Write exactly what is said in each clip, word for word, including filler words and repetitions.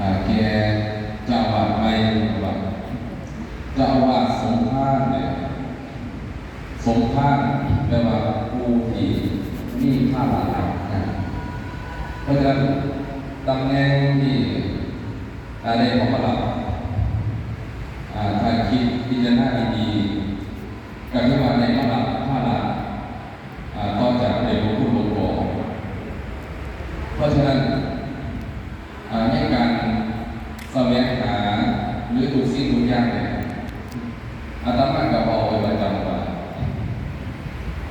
อ่าแก่เจ้าอาวาสใหม่ว่า เจ้าอาวาสสมภารเนี่ย สมภารแปลว่าผู้ที่มีภาระหนักนะ เพราะฉะนั้นตำแหน่งที่ อ่าได้เข้ามารับ อ่าถ้าคิดพิจารณาดีๆก็คือว่าได้มารับภาระ อ่าต่อจากพระเดชพระคุณหลวงพ่อ เพราะฉะนั้น อ่าในการแสวงหาหรือทุกสิ่งทุกอย่างเนี่ย อาตมาก็บอกไว้ประจำว่า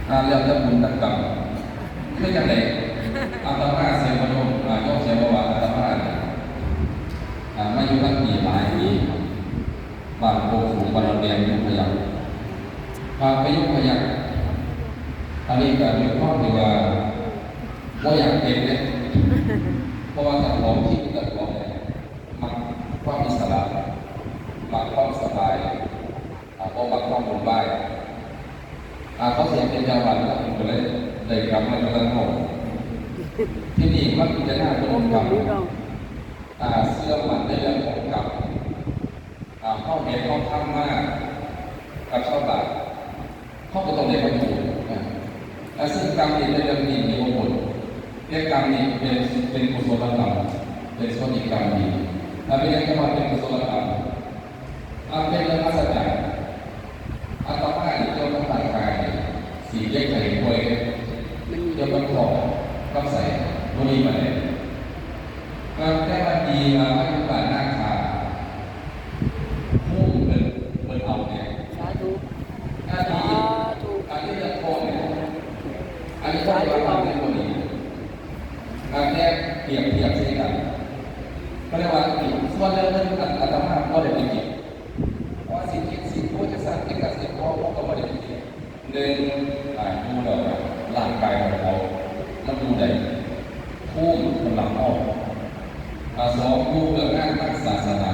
อ่าแล้วแต่บุญแต่กรรม คือจังได๋ อาตมาเสียบ่โยม อ่าโยมเสียบ่ว่า อาตมาเนี่ย อ่ามาอยู่ตั้งปีหลายปี บ้านโคกสูง บ้านดอนแดง อยู่พะเยา อ่าไปอยู่พะเยา อันนี้ก็ด้วยความที่ว่าบ่อยากเป็นเนี่ย เพราะว่าเจ้าของที่เจ้าของเนี่ย มักความอิสระ มักความสบาย อ่าบ่มักความวุ่นวาย อ่าเขาเสียเป็นเจ้าบ้านแล้วผมก็เลยได้กลับมาอยู่ทางนอก ที่นี่มาพิจารณาเรื่องกรรม อ่าเชื่อมั่นในเรื่องของกรรม อ่าเขาเห็นเขาทำมากับชาวบ้าน เขาก็ต้องได้รับผลนะ อ่าซึ่งกรรมนี่เป็นเรื่องที่มีผล แต่กรรมนี่เป็นเป็นกุศลกรรม เป็นส่วนที่กรรมดี ถ้าเป็นเรื่องที่ว่าเป็นกุศลกรรม อ่าเป็นเรื่องอัศจรรย์ อาตมานี่เกี่ยวกับร่างกายนี่สิเจ็บไข้ป่วย มันอยู่ เกี่ยวกับท้องกับไส้บ่ดีปานใด อ่าแต่ว่าดีว่ามาอยู่บ้านนาคา ภูมิเพิ่นเพิ่นเอาเนี่ย สาธุ อ่าดี สาธุ อันนี้เรื่องท้องเนี่ย อันนี้ก็เรียกว่ามันเป็นบ่ดี อ่าแต่เปรียบเทียบใส่กัน ก็เรียกว่าส่วนเรื่องนั้นอาตมาบ่ได้ไปเกี่ยว เพราะว่าสิเจ็บสิปวดจังซั่น เจ็บกะสิบ่ บ่ก็บ่ได้ไปเกี่ยว หนึ่ง อ่า ดูแล้วร่างกายของเขา มันดูได้ ภูมิกำลังออก อ่า สอง ดูเรื่องงานทางศาสนา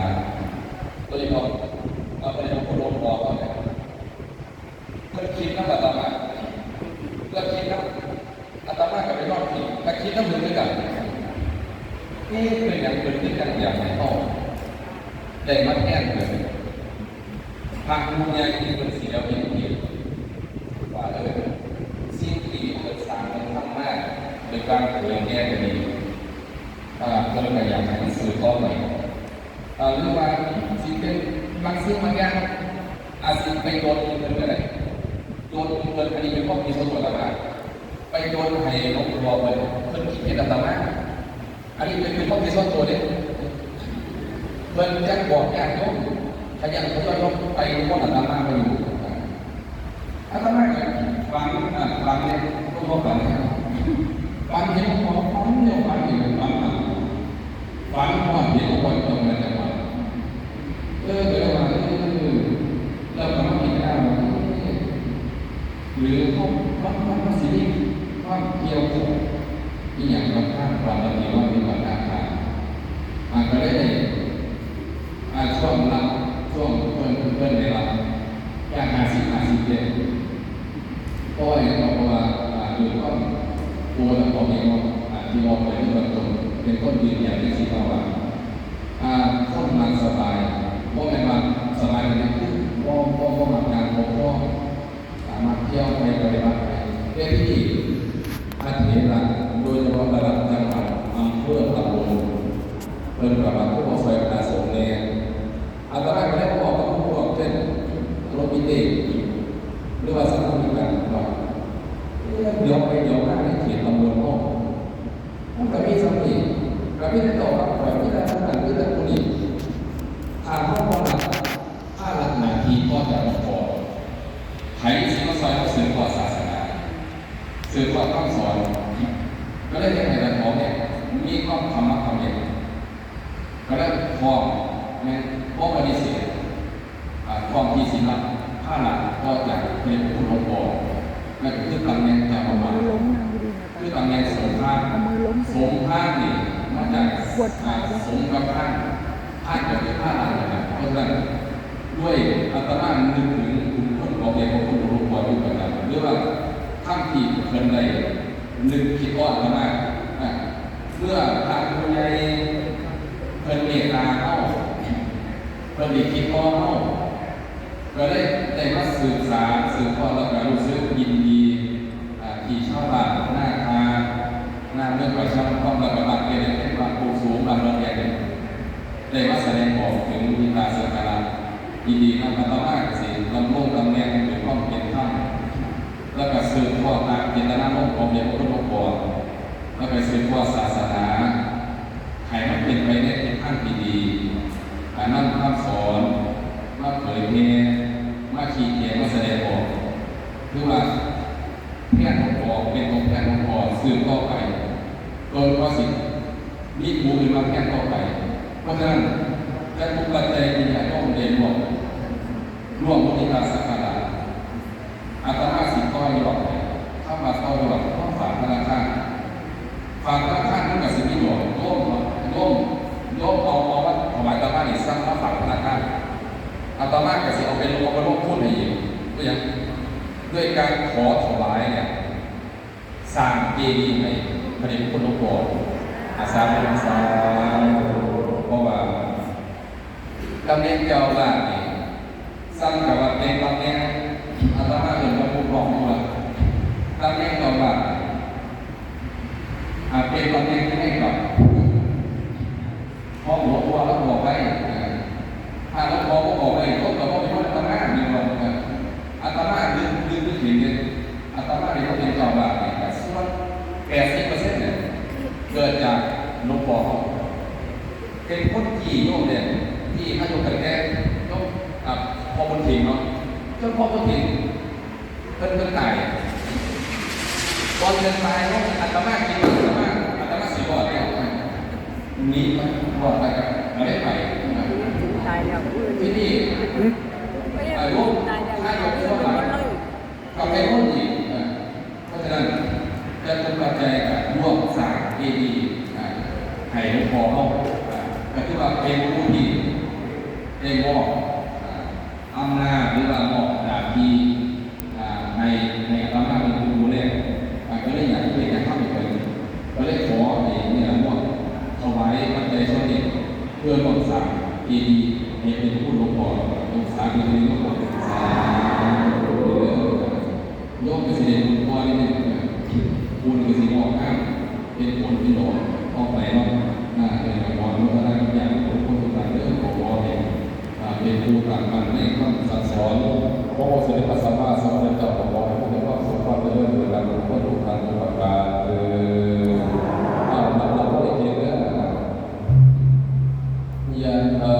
โดยเฉพาะ อ่า พระเดชพระคุณหลวงพ่อเขาเนี่ย เพิ่นคิดนำอาตมา เพิ่นคิดนำอาตมาก็ไปนอนคิด ก็คิดนำเพิ่นคือกัน เอ๊ะ เป็นหยังเพิ่นคือจั่งอยากให้เฮาได้มาแทนเพิ่น พระผู้ใหญ่ที่เพิ่นสิแล้วเห็นผิด ว่า เออ สิ่งที่เพิ่นสร้างเพิ่นทำมา โดยการเผยแพร่ก็ดี อ่า เพิ่นก็อยากให้มันสืบต่อไป อ่า หรือว่าสิเป็นบางสิ่งบางอย่าง อาจสิไปโดนเพิ่นก็ได้ โดนเพิ่น อันนี้เป็นความคิดส่วนตัวอาตมา ไปโดนให้หลวงพ่อเพิ่น เพิ่นคิดเห็นอาตมา อันนี้เป็นเป็นความคิดส่วนตัวเด้ เพิ่นจักบอกญาติโยม ขยันขย่อยลงไป คนอาตมาไปอยู่ อาตมาก็ฝัน อ่า ฝันเนี่ย หลวงพ่อฝันเนี่ย ฝันเห็นหลวงพ่อ ฝันเนี่ย ฝันเนี่ย ฝัน ฝันฮอดเห็นหลวงพ่อตรงนั้นจังหวัด เออ ก็เลยว่า เออ แล้วก็มาคิดได้ว่า เอ๊ะ หรือเขา มัน มัน มันสิมีความเกี่ยวข้องอีหยังกับทางความปฏิวัติหรือกับทางการ อ่า ก็เลยได้ อ่า ช่วงรับ ช่วงเพิ่น เพิ่นได้รับ จากห้าสิบ ห้าสิบเจ็ด เพราะว่าหยัง เพราะว่า อ่า ด้วยความตัวและพ่อแม่เนาะ อ่า ที่บอกไปเมื่อต้น เป็นคนยืนยันจังซี่เนาะว่า อ่า คนมักสบาย บ่แม่นว่าสบายแบบนี้ คือบ่ บ่ บ่มักการปกครอง สามารถเที่ยวไปปฏิบัติไป แต่ที่นี่ พระเถระ โดยเฉพาะระดับจังหวัด อำเภอ ตำบล เพิ่นก็ว่า ผู้บ่ซอยคณะสงฆ์แน่ อาตมาก็ได้บอกกับผู้บอกเช่น โรบินเดช หรือว่าสมุทรปราการว่า เอ๊ะ เดี๋ยวไปเดี๋ยวมาในเขตตำบลเฮา มันก็มีส่ำนี้ ก็มีแต่เจ้ารับข่อย มีแต่ผู้นั้น มีแต่ผู้นี้ ถ้าเฮาบ่รับภาระหน้าที่ต่อจากหลวงพ่อ ไผสิมาซอยเฮาสืบทอดศาสนา สืบทอดคำสอน ก็เลยเฮ็ดให้หลวงพ่อเนี่ยมีความขมักเขม้น ก็เลยพร้อม แม่นบ่ปฏิเสธ อ่า พร้อมที่สิรับภาระต่อจากพระเดชพระคุณหลวงพ่อ นั่นก็คือตำแหน่งเจ้าอาวาส ล้มนางดีๆนะ คือตำแหน่งสงฆ์พระ เอามือล้ม สงฆ์พระนี่มาจาก ปวดขา อ่า สงฆ์กับพระ พระก็คือพระนั่นแหละครับ เพราะฉะนั้น ด้วยอาตมานึกถึงคุณพระเดชพระคุณหลวงพ่ออยู่ประจำ หรือว่าคำที่เพิ่นได้นึกคิดฮอดอาตมา อ่า เมื่อพระผู้ใหญ่เพิ่นเมต สืบสานสืบทอด แล้วก็รู้สึกยินดี อ่า ที่ชาวบ้านนาคา นาเมืองประชาคม แล้วก็บ้านเกเรเทพบ้านโคกสูง บ้านดอนแดง ได้มาแสดงออกถึงบูชาสักการะ ยินดีนำอาตมาก็สิดำรงตำแหน่งด้วยความเป็นธรรม แล้วก็สืบทอดตามเจตนารมณ์ของพระพุทธองค์กร แล้วก็สืบทอดศาสนา ให้มันเป็นไปในทิศทางที่ดี การนำคำสอนมาเผยแพร่ มาชี้แจง มาแสดงออก คือว่าแพร่องค์กร เป็นตัวแพร่องค์กรสืบต่อไป จนกว่าสิมีผู้อื่นมาแพร่ต่อไป เพราะฉะนั้น จตุปัจจัยที่ญาติโยมได้ร่วม ร่วมบูชาสักการะ อาตมาสิต่อยอดให้ คำว่าต่อยอด มาฝากธนาคาร ฝากธนาคารมันก็สิมีดอก โยม โยม โยมเอา เอามาถวายอาตมานี่ สั่งมาฝากธนาคาร อาตมาก็สิเอาไปลง เอาไปลงทุนให้อีก ด้วยหยัง ด้วยการขอถวายเนี่ย สร้างเจดีย์ให้พระเดชพระคุณหลวงพ่อ อาสาเป็นสาธุ เพราะว่า ตำแหน่งเจ้าอาวาสนี่ ซ้ำกับว่าเป็นตำแหน่ง อาตมาเอิ้นว่าผู้ครองตัว ตำแหน่งเจ้าอาวาส อ่า เป็นตำแหน่งที่ให้กับ เพราะหลวงพ่อเราบอกไว้ เออ ถ้าหลวงพ่อบ่บอกไว้ คนก็บ่ไปว่าอาตมา แม่นบ่ เออ อาตมานึก นึก นึกถึงเนี่ย อาตมาเนี่ยเขาเป็นเจ้าอาวาสเนี่ย แต่ส่วนแปดสิบเปอร์เซ็นต์เนี่ย เกิดจากหลวงพ่อเขา เป็นคนที่โยมเนี่ย ที่เขาอยู่กันแค่โยม อ่า พ่อบุญถิ่นเนาะ จนพ่อบุญถิ่น เพิ่น เพิ่นตาย ก่อนเพิ่นตายเนาะ อาตมาคิดว่าอาตมา อาตมาสิรอดแล้ว หนีไป รอดไปครับ ก็เลยไป ตายแล้ว ที่นี่ อายุ ตายแล้ว อายุเท่าไหร่ กลับไปโน่นอีก อ่า เพราะฉะนั้น จตุปัจจัยก็ร่วมสร้างเจดีย์ อ่า ให้หลวงพ่อเฮา อ่า ก็ถือว่าเป็นผู้ที่ได้มอบ อ่า อำนาจ หรือว่ามอบหน้าที่ อ่า ให้ ให้อาตมาเป็นผู้ดูแล อ่า ก็เลยอยากเฮ็ด อยากทำให้เป็น ก็เลยขอให้เนี่ยมอบถวายปัจจัยส่วนนี้ เพื่อร่วมสร้างเจดีย์ให้เป็นพระคุณหลวงพ่อ องศาเดียวกันหลวงพ่อ สาธุเด้อ โยมก็สิได้บุญต่อนิดนึง บุญก็สิออกข้าง เป็นผลเป็นดอกออกไปเนาะ อ่า เดี๋ยวขออนุโมทนากับญาติทุกคนทุกท่านเด้อ ขอให้ อ่า เป็นผู้ตั้งมั่นในคำสั่งสอนขององค์สมเด็จพระสัมมาสัมพุทธเจ้า ขอให้พวกมีความสุขความเจริญด้วยกันทุกคนทุกท่านทุกประการเด้อ อ่า ลำดับเราก็ได้เรียนเรื่อง ยะถา